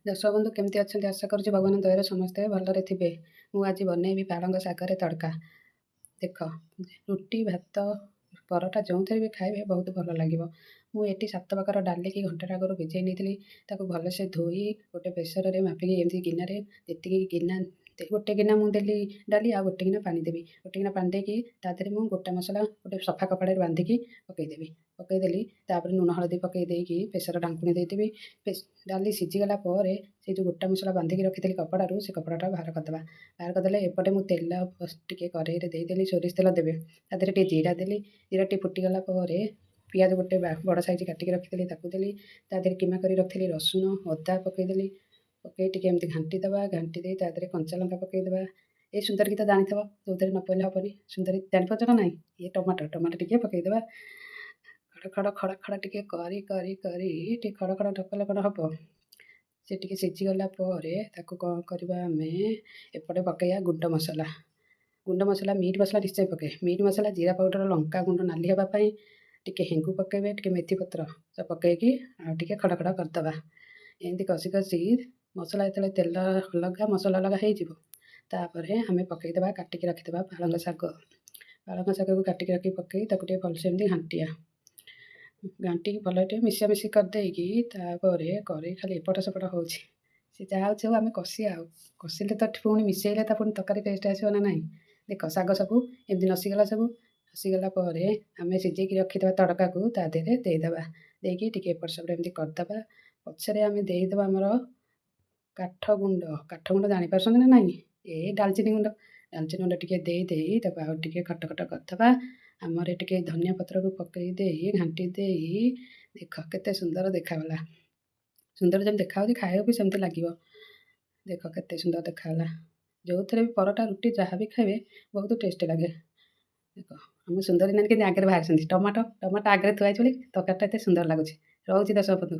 ଦର୍ଶକ ବନ୍ଧୁ, କେମିତି ଅଛନ୍ତି? ଆଶା କରୁଛି ଭଗବାନଙ୍କ ଦୟାରୁ ସମସ୍ତେ ଭଲରେ ଥିବେ। ମୁଁ ଆଜି ବନେଇବି ପାଳଙ୍ଗ ଶାଗରେ ତଡ଼କା। ଦେଖ, ରୁଟି, ଭାତ, ପରଟା ଯେଉଁଥିରେ ବି ଖାଇବେ ବହୁତ ଭଲ ଲାଗିବ। ମୁଁ ଏଠି 7 ପ୍ରକାର ଡାଲିକି ଘଣ୍ଟାଟା ଆଗରୁ ଭିଜେଇ ନେଇଥିଲି। ତାକୁ ଭଲସେ ଧୋଇ ଗୋଟେ ପ୍ରେସରରେ ମାପିକି ଏମିତି ଗିନାରେ, ଯେତିକି ଗିନା, ଗୋଟେ ଗିନା ମୁଁ ଦେଲି ଡାଲି ଆଉ ଗୋଟେ ଗିନା ପାଣି ଦେବି। ଗୋଟେ ଗିନା ପାଣି ଦେଇକି ତା ଦେହରେ ମୁଁ ଗୋଟା ମସଲା ଗୋଟେ ସଫା କପଡ଼ାରେ ବାନ୍ଧିକି ପକାଇଦେବି। ପକାଇଦେଲି। ତାପରେ ଲୁଣ ହଳଦୀ ପକାଇ ଦେଇକି ପ୍ରେସର ଢାଙ୍କୁଣୀ ଦେଇଦେବି। ଡାଲି ସିଝିଗଲା ପରେ ସେ ଯେଉଁ ଗୋଟା ମସଲା ବାନ୍ଧିକି ରଖିଥିଲି କପଡ଼ାରୁ, ସେ କପଡ଼ାଟା ବାହାର କରିଦେବା। ବାହାର କରିଦେଲେ ଏପଟେ ମୁଁ ତେଲ ଟିକେ କରେଇରେ ଦେଇଦେଲି। ସୋରିଷ ତେଲ ଦେବେ। ତା ଦେହରେ ଟିକେ ଜିରା ଦେଲି। ଜିରା ଟିକେ ଫୁଟିଗଲା ପରେ ପିଆଜ ଗୋଟେ ବଡ଼ ସାଇଜ୍ କାଟିକି ରଖିଥିଲି, ତାକୁ ଦେଲି। ତା ଦେହରେ କିମା କରି ରଖିଥିଲି ରସୁଣ, ଅଦା ପକାଇଦେଲି। ପକାଇ ଟିକେ ଏମିତି ଘାଣ୍ଟି ଦେବା। ଘାଣ୍ଟି ଦେଇ ତା ଦେହରେ କଞ୍ଚା ଲଙ୍କା ପକାଇଦେବା। ଏଇ ସୁନ୍ଦରୀ ତ ଜାଣିଥିବ, ଯେଉଁଥିରେ ନ ପଡ଼ିଲେ ହେବନି। ସୁନ୍ଦରୀ ଜାଣିପାରୁଛ ନା ନାହିଁ? ଇଏ ଟମାଟୋ, ଟମାଟୋ ଟିକେ ପକାଇଦେବା। ଖଡ଼ ଖଡ଼ ଖଡ଼ ଖଡ଼ ଟିକେ କରି କରି କରି ଟିକେ ଖଡ଼ ଖଡ଼ ଢକଲେ କ'ଣ ହେବ? ସେ ଟିକେ ସିଝିଗଲା ପରେ ତାକୁ କ'ଣ କରିବା ଆମେ? ଏପଟେ ପକାଇବା ଗୁଣ୍ଡ ମସଲା। ଗୁଣ୍ଡ ମସଲା, ମିଟ୍ ମସଲା ନିଶ୍ଚୟ ପକାଇବେ। ମିଟ୍ ମସଲା, ଜିରା ପାଉଡ଼ର, ଲଙ୍କା ଗୁଣ୍ଡ ନାଲି ହେବା ପାଇଁ, ଟିକେ ହେଙ୍ଗୁ ପକାଇବେ, ଟିକେ ମେଥି ପତ୍ର ସବୁ ପକାଇକି ଆଉ ଟିକେ ଖଡ଼ ଖଡ଼ କରିଦେବା। ଏମିତି କଷି କଷି ମସଲା ଯେତେବେଳେ ତେଲ ଅଲଗା ମସଲା ଅଲଗା ହେଇଯିବ, ତାପରେ ଆମେ ପକାଇଦେବା କାଟିକି ରଖିଥିବା ପାଳଙ୍ଗ ଶାଗ। ପାଳଙ୍ଗ ଶାଗକୁ କାଟିକି ରଖିକି ପକାଇ ତାକୁ ଟିକେ ଭଲସେ ଏମିତି ଘାଣ୍ଟିବା। ଘାଣ୍ଟିକି ଭଲ ଟିକେ ମିଶାମିଶି କରିଦେଇକି ତାପରେ କରେଇ ଖାଲି ଏପଟ ସେପଟ ହେଉଛି। ସେ ଯାହା ହେଉଛି ହଉ, ଆମେ କଷିବା। ଆଉ କଷିଲେ ତ ପୁଣି ମିଶାଇଲେ ତ ପୁଣି ତରକାରୀ ଟେଷ୍ଟ ଆସିବ ନା ନାହିଁ? ଦେଖ, ଶାଗ ସବୁ ଏମିତି ନସିଗଲା। ସବୁ ନସିଗଲା ପରେ ଆମେ ସିଝେଇକି ରଖିଥିବା ତଡ଼କାକୁ ତା ଦେହରେ ଦେଇଦେବା। ଦେଇକି ଟିକେ ଏପଟ ସେପଟ ଏମିତି କରିଦେବା। ପଛରେ ଆମେ ଦେଇଦେବା ଆମର କାଠ ଗୁଣ୍ଡ। କାଠ ଗୁଣ୍ଡ ଜାଣିପାରୁଛନ୍ତି ନା ନାହିଁ? ଏ ଡାଲଚିନି ଗୁଣ୍ଡ। ଡାଲଚିନି ଗୁଣ୍ଡ ଟିକେ ଦେଇ ଦେଇ ତାକୁ ଆଉ ଟିକେ ଖଟ ଖଟ କରିଦେବା। ଆମର ଟିକେ ଧନିଆ ପତ୍ରକୁ ପକାଇ ଦେଇ ଘାଣ୍ଟି ଦେଇ ଦେଖ କେତେ ସୁନ୍ଦର ଦେଖାଗଲା। ସୁନ୍ଦର ଯେମିତି ଦେଖାହେଉଛି, ଖାଇବାକୁ ବି ସେମିତି ଲାଗିବ। ଦେଖ କେତେ ସୁନ୍ଦର ଦେଖାଗଲା। ଯେଉଁଥିରେ ବି ପରଟା, ରୁଟି ଯାହା ବି ଖାଇବେ, ବହୁତ ଟେଷ୍ଟ ଲାଗେ। ଦେଖ, ଆମ ସୁନ୍ଦରୀ ନାନୀ କେମିତି ଆଗରେ ବାହାରିଛନ୍ତି। ଟମାଟୋ, ଟମାଟୋ ଆଗରେ ଥୁଆ ହେଇଛି ବୋଲି ତରକାରୀଟା ଏତେ ସୁନ୍ଦର ଲାଗୁଛି। ରହୁଛି ଦର୍ଶକ ବନ୍ଧୁ।